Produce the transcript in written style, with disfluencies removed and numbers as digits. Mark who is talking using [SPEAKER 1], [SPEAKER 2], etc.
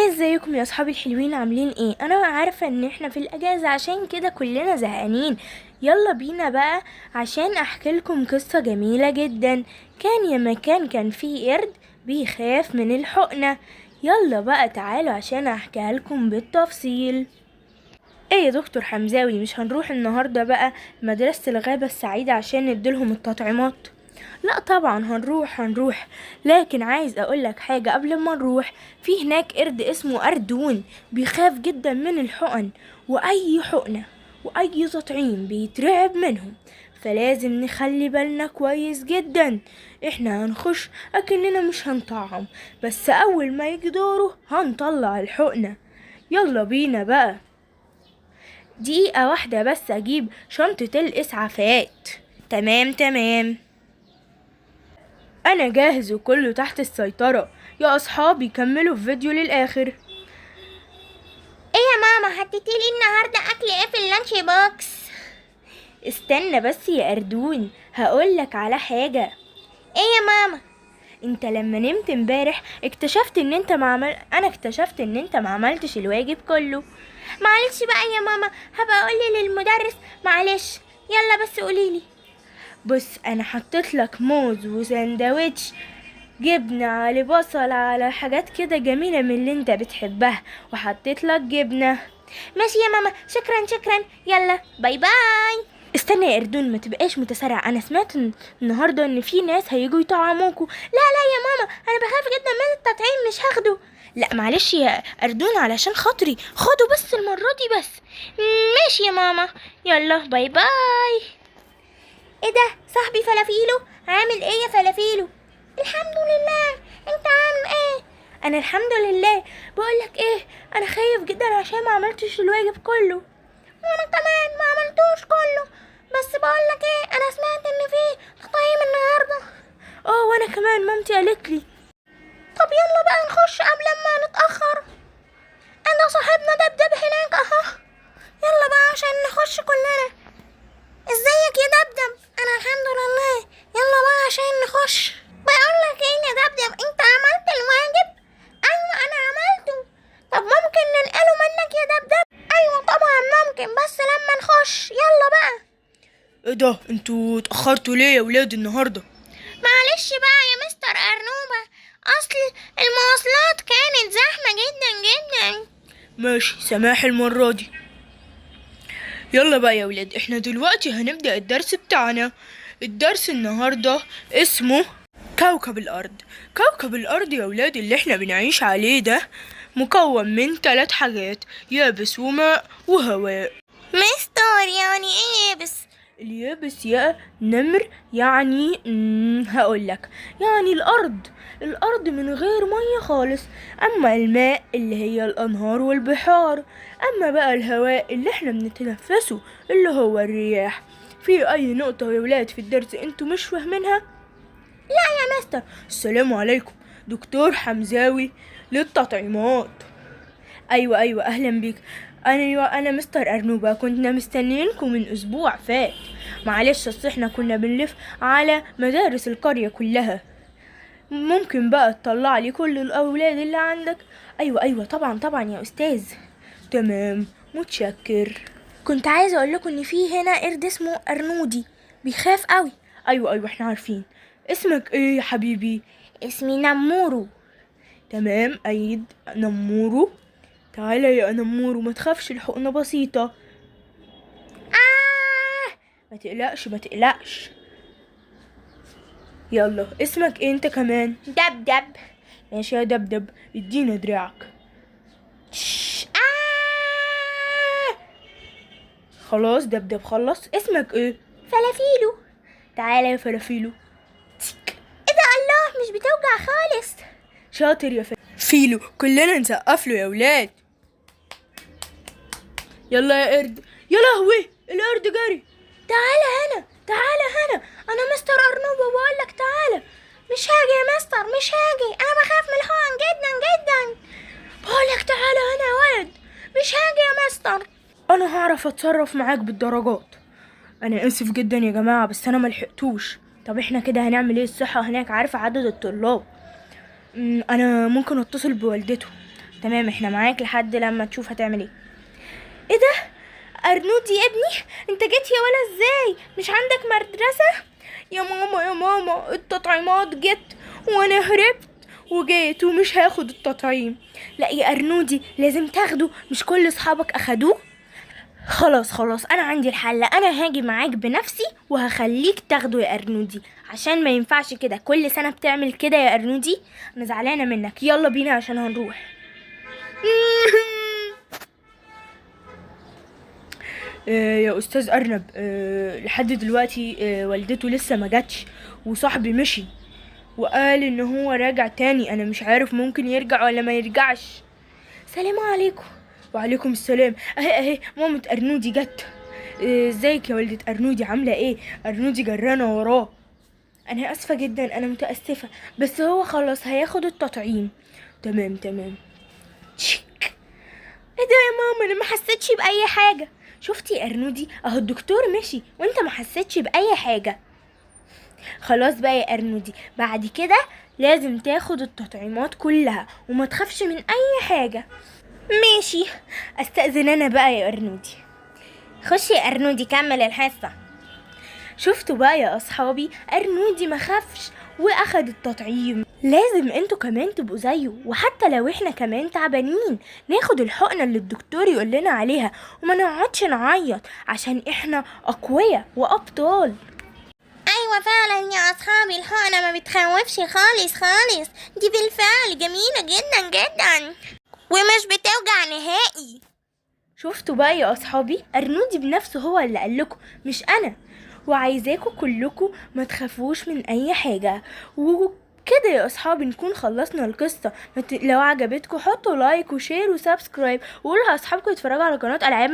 [SPEAKER 1] ازيكم يا اصحابي الحلوين؟ عاملين ايه؟ انا عارفه ان احنا في الاجازه، عشان كده كلنا زهقانين. يلا بينا بقى عشان احكي لكم قصه جميله جدا. كان يا مكان كان في قرد بيخاف من الحقنه. يلا بقى تعالوا عشان احكيها لكم بالتفصيل. ايه يا دكتور حمزاوي، مش هنروح النهارده بقى مدرسه الغابه السعيده عشان نديلهم التطعيمات؟ لا طبعا هنروح، لكن عايز اقولك حاجة قبل ما نروح. في هناك قرد اسمه أردون بيخاف جدا من الحقن، واي حقنة واي تطعيم بيترعب منهم، فلازم نخلي بالنا كويس جدا. احنا هنخش اكننا مش هنطعم، بس اول ما يجي دوره هنطلع الحقنة. يلا بينا بقى. دقيقة واحدة بس اجيب شنطة الاسعافات. تمام، انا جاهز وكله تحت السيطرة. يا اصحابي كملوا الفيديو للاخر.
[SPEAKER 2] ايه يا ماما، حطيتيلي النهارده اكل ايه في ال lunch box؟
[SPEAKER 1] استنى بس يا اردون، هقولك على حاجة.
[SPEAKER 2] ايه يا ماما؟
[SPEAKER 1] انت لما نمت امبارح اكتشفت ان انت ما عمل... انا اكتشفت ان انت ما عملتش الواجب كله.
[SPEAKER 2] معلش بقى يا ماما، هبقى اقول للمدرس. معلش، يلا بس قوليلي.
[SPEAKER 1] بص، انا حطيت لك موز وسندوتش جبنة على بصل على حاجات كده جميلة من اللي انت بتحبها، وحطيت لك جبنة.
[SPEAKER 2] ماشي يا ماما، شكرا شكرا، يلا bye bye.
[SPEAKER 1] استنى يا اردون، ما تبقاش متسرع. انا سمعت النهارده ان في ناس هيجوا يطعموكوا.
[SPEAKER 2] لا لا يا ماما، انا بخاف جدا من التطعيم، مش هاخده.
[SPEAKER 1] لا معلش يا اردون، علشان خاطري خده بس المره دي بس.
[SPEAKER 2] ماشي يا ماما، يلا bye bye. ايه ده صاحبي فلافيلو؟ عامل ايه يا فلافيلو؟ الحمد لله، انت عامل ايه؟
[SPEAKER 1] انا الحمد لله. بقولك ايه، انا خايف جدا عشان ما عملتش الواجب كله.
[SPEAKER 2] وانا كمان ما عملتوش كله، بس بقولك ايه، انا سمعت ان في تطعيم النهارده.
[SPEAKER 1] وانا كمان مامتي قالت لي.
[SPEAKER 2] طب يلا بقى نخش قبل ما نتاخر. انا صاحبنا دبدب هناك اهو، يلا بقى عشان نخش كلنا. ازيك يا دبدب؟ انا الحمد لله، يلا بقى عشان نخش. بقولك ايه يا دبدب، انت عملت الواجب؟ ايوه انا عملته. طب ممكن ننقله منك يا دبدب؟ ايوه طبعا ممكن، بس لما نخش. يلا بقى.
[SPEAKER 1] ايه ده، انتوا اتاخرتوا ليه يا ولاد النهارده؟
[SPEAKER 2] معلش بقى يا مستر ارنوبة، اصل المواصلات كانت زحمة جدا جدا.
[SPEAKER 1] ماشي، سماح المرة دي. يلا بقى يا ولاد، احنا دلوقتي هنبدأ الدرس بتاعنا. الدرس النهاردة اسمه كوكب الأرض. كوكب الأرض يا ولاد اللي احنا بنعيش عليه ده مكون من 3 حاجات: يابس وماء وهواء.
[SPEAKER 2] مستر يعني ايه يابس؟
[SPEAKER 1] اليابس يا نمر يعني هقولك يعني الأرض من غير مية خالص. أما الماء اللي هي الأنهار والبحار. أما بقى الهواء اللي احنا بنتنفسه اللي هو الرياح. في أي نقطة يا ولاد في الدرس انتوا مش فاهمينها؟ لا يا مستر. السلام عليكم دكتور حمزاوي للتطعيمات. أيوة أهلا بيك. أنا مستر أرنوبة، كنا مستنيينكم من أسبوع فات. معلش أصل إحنا كنا بنلف على مدارس القرية كلها. ممكن بقى تطلع لي كل الأولاد اللي عندك؟ أيوة طبعا يا أستاذ. تمام، متشكر.
[SPEAKER 2] كنت عايزة أقول لكم إن في هنا قرد اسمه أرنودي بيخاف قوي.
[SPEAKER 1] أيوة إحنا عارفين. اسمك إيه يا حبيبي؟
[SPEAKER 2] اسمي نمورو.
[SPEAKER 1] تمام، أيد نمورو. تعالى يا نمورو، ما تخافش، الحقنة بسيطة. ما تقلقش ما تقلقش. يلا اسمك ايه انت كمان؟
[SPEAKER 2] دبدب.
[SPEAKER 1] ماشي يا دبدب، ادينا دراعك. خلاص دبدب خلص. اسمك ايه؟
[SPEAKER 2] فلافيلو.
[SPEAKER 1] تعالى يا فلافيلو.
[SPEAKER 2] ايه ده، الله، مش بتوجع خالص.
[SPEAKER 1] شاطر يا فيلو، كلنا نسقف له يا ولاد. يلا يا قرد. يا لهوي، القرد جري. تعالى هنا تعالى هنا، انا مستر ارنوبة بقول لك تعالى.
[SPEAKER 2] مش هاجي يا مستر، مش هاجي، انا بخاف من الحقن جدا جدا.
[SPEAKER 1] بقول لك تعالى هنا يا ولد.
[SPEAKER 2] مش هاجي يا مستر.
[SPEAKER 1] انا هعرف اتصرف معاك بالدرجات. انا اسف جدا يا جماعه، بس انا ملحقتوش. طب احنا كده هنعمل ايه؟ الصحه هناك عارفه عدد الطلاب. انا ممكن اتصل بوالدته. تمام، احنا معاك لحد لما تشوف هتعمل ايه. ايه ده؟ ارنودي يا ابني، انت جيت يا ولا ازاي؟ مش عندك مدرسة؟ يا ماما يا ماما، التطعيمات جت وانا هربت وجيت ومش هاخد التطعيم. لا يا ارنودي لازم تاخده، مش كل اصحابك اخدوه؟ خلاص خلاص، انا عندي الحل، انا هاجي معاك بنفسي وهخليك تاخده يا ارنودي، عشان ما ينفعش كده كل سنة بتعمل كده يا ارنودي. انا زعلانة منك، يلا بينا عشان هنروح. يا استاذ ارنب، لحد دلوقتي والدته لسه ما جاتش، وصاحبي مشي وقال ان هو راجع تاني، انا مش عارف ممكن يرجع ولا ما يرجعش. سلام عليكم. وعليكم السلام. اهي اهي مامة ارنودي جت. ازيك يا والدة ارنودي، عاملة ايه؟ ارنودي جرانا وراه. انا اسفة جدا، انا متأسفة، بس هو خلاص هياخد التطعيم. تمام تمام. تشيك. ايه ده يا ماما، انا ما حسيتش باي حاجة. شفتي يا ارنودي، اهو الدكتور مشي وانت ما حسيتش باي حاجة. خلاص بقى يا ارنودي، بعد كده لازم تاخد التطعيمات كلها وما تخافش من اي حاجة. ماشي، استأذن انا بقى يا ارنودي.
[SPEAKER 2] خشي يا ارنودي كمل الحصة.
[SPEAKER 1] شفتوا بقى يا اصحابي، ارنودي ما خافش واخد التطعيم. لازم انتوا كمان تبقوا زيه، وحتى لو احنا كمان تعبانين ناخد الحقنة اللي الدكتور يقول لنا عليها وما نقعدش نعيط، عشان احنا اقوياء وابطال.
[SPEAKER 2] ايوه فعلا يا اصحابي، الحقنة ما بتخوفش خالص خالص، دي بالفعل جميلة جدا جدا ومش بتوجع نهائي.
[SPEAKER 1] شفتوا بقى يا اصحابي، ارنودي بنفسه هو اللي قال لكم مش انا. وعايزاكم كلكم ما تخافوش من اي حاجة. وكده يا اصحابي نكون خلصنا القصة. لو عجبتكم حطوا like و share و subscribe، وقولوا لاصحابكم يتفرجوا على قناة العاب.